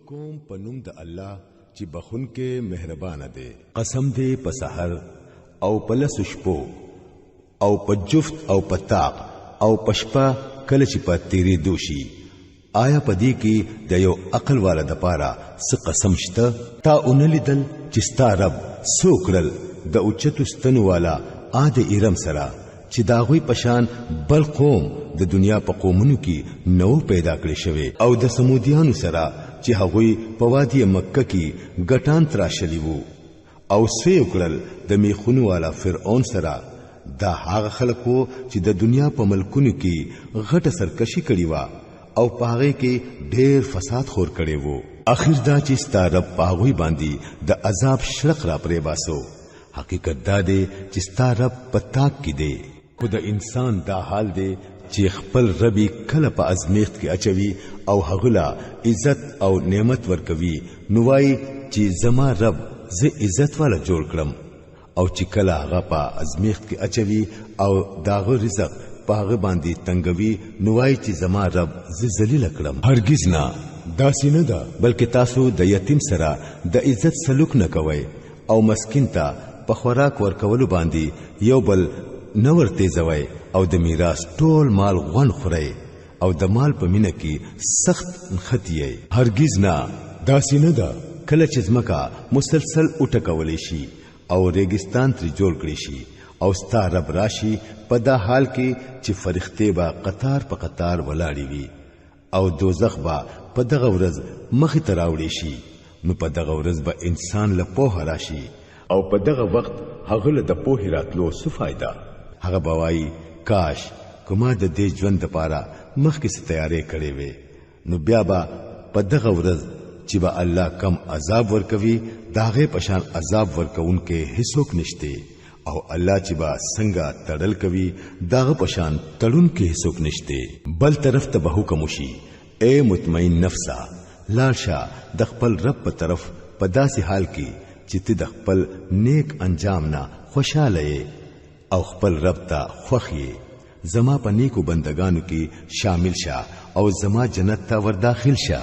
کوم په نوم د الله چې بخون کې مهربان دی. قسم دی په سحر او په لسو شپو او په جفت او په طاق او په شپه کله چې په تیرېدو شي. آیا په دې کې د یو عقل والا د پاره څه قسم شته؟ تا ونه لیدل چې ستا رب څه وکړل د اوچتو ستنو والا عاد ارم سره، چې د هغوی په شان بل قوم د دنیا په قومونو کې نو پیدا کړی شوی، او د سمودیانو سره چې هغوی په وادي مکه کې ګټان تراشلی وو، او څه یې وکړل د میخونو والا فرعون سره. دا هغه خلک وو چې د دنیا په ملکونو کې غټه سرکشي کړې وه او په هغې کې ډېر فساد خور کړی وو. اخر دا چې ستا رب په هغوی باندې د عذاب شړق را پرې باسو. حقیقت دا دی چې ستا رب په تاک کې دی. خو د انسان دا حال دی چې خپل رب یې کله په ازمیښت کې اچوي او هغه له عزت او نعمت ورکوي، نو وایي چې زما رب زه عزت والا جوړ کړم، او چې کله هغه په ازمیښت کې اچوي او د هغه رزق په هغه باندې تنګوي، نو وایي چې زما رب زه ذلیله کړم. هرګز نه، داسې نه ده، بلکې تاسو د یتیم سره د عزت سلوک نه کوئ او مسکین ته په خوراک ورکولو باندې یو بل نه ورتېزوئ، او د میراث ټول مال غونډ خورئ او د مال په مینه کې سخت نښتي یئ. هرګز نه، داسې نه ده، کله چې ځمکه مسلسل وټکولی شي او ریګستان ترې جوړ کړی شي او ستا رب راشي په دا حال کې چې فرښتې به قطار په قطار ولاړې وي، او دوزخ به په دغه ورځ مخې ته راوړی شي، نو په دغه ورځ به انسان له پوهه راشي، او په دغه وخت هغه له د پوهې راتلو څه فایده؟ هغه به وایي کاش که ما د دې ژوند دپاره مخکې څه تیاری کړې وي، نو بیا به په دغه ورځ چې به الله کم عذاب ورکوي د هغې په شان عذاب ورکوونکی هیڅوک نشته، او الله چې به څنګه تړل کوي د هغه په شان تړونکی هیڅوک نشته. بل طرف ته به حکم وشي، ای مطمئن نفسه، لاړ شه د خپل رب په طرف په داسې حال کې چې ته د خپل نیک انجام نه خوشاله یې او خپل رب ته خوښ یې. زما په نیکو بندگانو کې شامل شه او زما جنت ته ورداخل شه.